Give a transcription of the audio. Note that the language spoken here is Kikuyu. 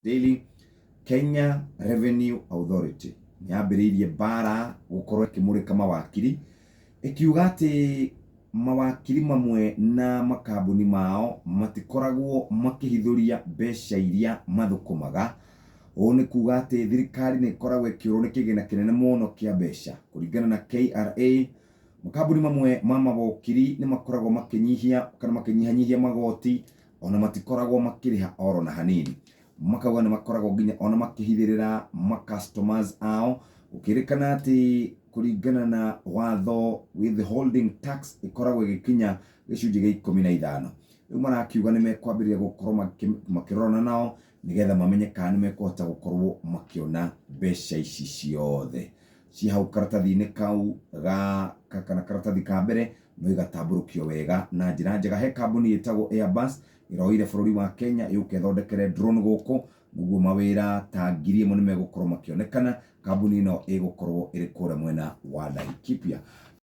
Daily. Kenya Revenue Authority nĩ yambĩrĩirie mbara gũkorwo ĩkĩmũrĩka mawakiri, ĩkiuga atĩ mawakiri mamwe na makambuni mao matikoragwo makĩhithũria mbeca iria mathũkũmaga. Ũũ nĩ kuga atĩ thirikari nĩ ĩkoragwo ĩkĩũrwo nĩ kĩgĩna kĩnene mũno kĩa mbeca. Kũringana na KRA, makambuni mamwe ma mawokiri nĩ makoragwo makĩnyihia kana makĩnyihanyihia magoti, ona matikoragwo makĩrĩha oro na hanini. Makauga nĩ makoragwo nginya ona makĩhithĩrĩra ma customers ao, gũkĩrĩkana atĩ kũringana na watho withholding tax ĩkoragwo ĩgĩkinya gĩcunjĩ gĩa 15. Rĩu marakiuga nĩ mekwambĩrĩria gũkorwo makĩrorana nao nĩgetha mamenye kana nĩ mekũhota gũkorwo makĩona mbeca ici ciothe ci hau karatathi-inĩ kau ga kana karatathi ka mbere, no igatambũrũkio wega na njĩra njega. He kambuni ĩtagwo Airbus ĩroire bũrũri wa Kenya yũke ĩthondekere drone gũkũ, nĩguo mawĩra ta 1000 nĩ megũkorwo makĩonekana. Kambuni ĩno ĩgũkorwo ĩrĩ kũrĩa mwena wa Laikipia.